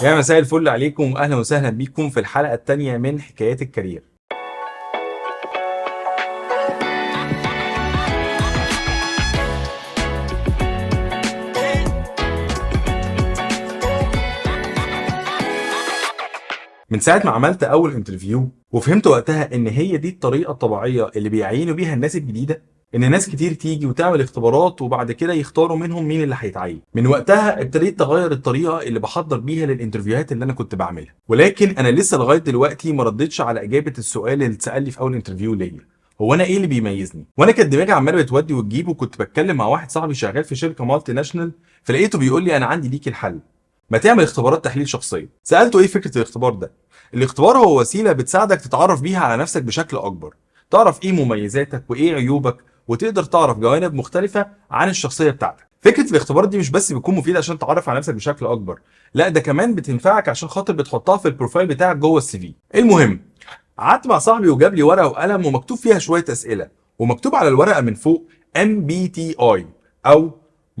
يا مساء الفل عليكم واهلا وسهلا بيكم في الحلقة الثانية من حكايات ال career. من ساعة ما عملت اول interview وفهمت وقتها ان هي دي الطريقة الطبيعية اللي بيعينوا بيها الناس الجديدة، ان ناس كتير تيجي وتعمل اختبارات وبعد كده يختاروا منهم مين اللي هيتعين. من وقتها ابتديت اغير الطريقة اللي بحضر بيها لل interview هات اللي انا كنت بعملها، ولكن انا لسه لغاية دلوقتي ما ردتش على اجابه السؤال اللي اتسال لي في اول interview ليا، هو انا ايه اللي بيميزني؟ وانا كانت دماغي عماله بتودي وتجيب، وكنت بتكلم مع واحد صاحبي شغال في شركة multinational، فلقيته بيقول لي انا عندي ليك الحل، ما تعمل اختبارات تحليل شخصية. سالته ايه فكرة الاختبار ده؟ الاختبار هو وسيلة بتساعدك تتعرف بيها على نفسك بشكل اكبر، تعرف ايه مميزاتك وايه عيوبك، وتقدر تعرف جوانب مختلفة عن الشخصية بتاعتك. فكرة الاختبارات دي مش بس بتكون مفيدة عشان تعرف على نفسك بشكل اكبر، لا ده كمان بتنفعك عشان خاطر بتحطها في ال profile بتاعك جوه ال CV. المهم قعدت مع صاحبي وجاب لي ورقة وقلم ومكتوب فيها شوية اسئلة، ومكتوب على الورقة من فوق MBTI او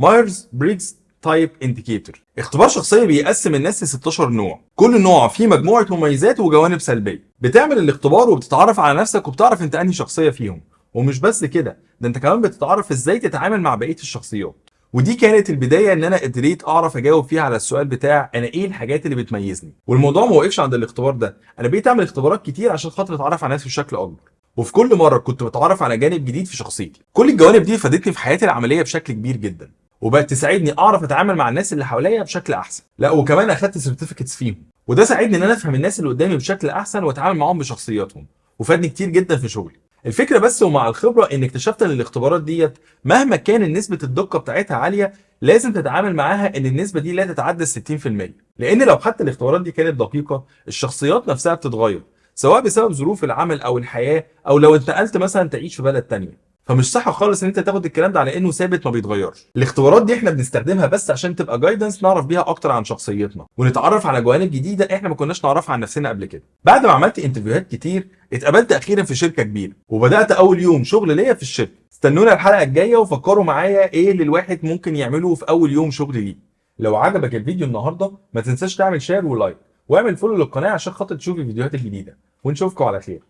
Myers Briggs Type Indicator، اختبار شخصية بيقسم الناس ل 16 نوع، كل نوع فيه مجموعة مميزات وجوانب سلبية. بتعمل الاختبار وبتتعرف على نفسك وبتعرف انت انهي شخصية فيهم، ومش بس كده، ده انت كمان بتتعرف ازاي تتعامل مع بقية الشخصيات. ودي كانت البداية ان انا قدرت اعرف اجاوب فيها على السؤال بتاع انا ايه الحاجات اللي بتميزني. والموضوع ما وقفش عند الاختبار ده، انا بقيت اعمل اختبارات كتير عشان خاطر اتعرف على نفسي بشكل اكبر، وفي كل مرة كنت بتعرف على جانب جديد في شخصيتي. كل الجوانب دي فادتني في حياتي العملية بشكل كبير جدا، وبقت تساعدني اعرف اتعامل مع الناس اللي حواليا بشكل احسن. لا وكمان اخدت certificates فيهم، وده ساعدني ان انا افهم الناس اللي قدامي بشكل احسن واتعامل معاهم بشخصياتهم، وفادني كتير جدا في شغلي. الفكرة بس ومع الخبرة ان اكتشفت ان الاختبارات ديت مهما كان نسبه الدقة بتاعتها عالية، لازم تتعامل معاها ان النسبة دي لا تتعدى 60%، لان لو حتى الاختبارات دي كانت دقيقة الشخصيات نفسها بتتغير، سواء بسبب ظروف العمل او الحياة، او لو انتقلت مثلا تعيش في بلد تانية. فمش صح خالص ان انت تاخد الكلام ده على انه ثابت ما بيتغيرش. الاختبارات دي احنا بنستخدمها بس عشان تبقى guidance نعرف بيها اكتر عن شخصيتنا، ونتعرف على جوانب جديدة احنا ما كناش نعرفها عن نفسنا قبل كده. بعد ما عملت interview هات كتير اتقبلت اخيرا في شركة كبيرة، وبدات اول يوم شغل ليا في الشركة. استنونا الحلقة الجاية وفكروا معايا ايه اللي الواحد ممكن يعمله في اول يوم شغل ليه. لو عجبك الفيديو النهارده ما تنساش تعمل share و like، واعمل follow للقناة عشان خاطر تشوف الفيديوهات الجديدة، ونشوفكم على خير.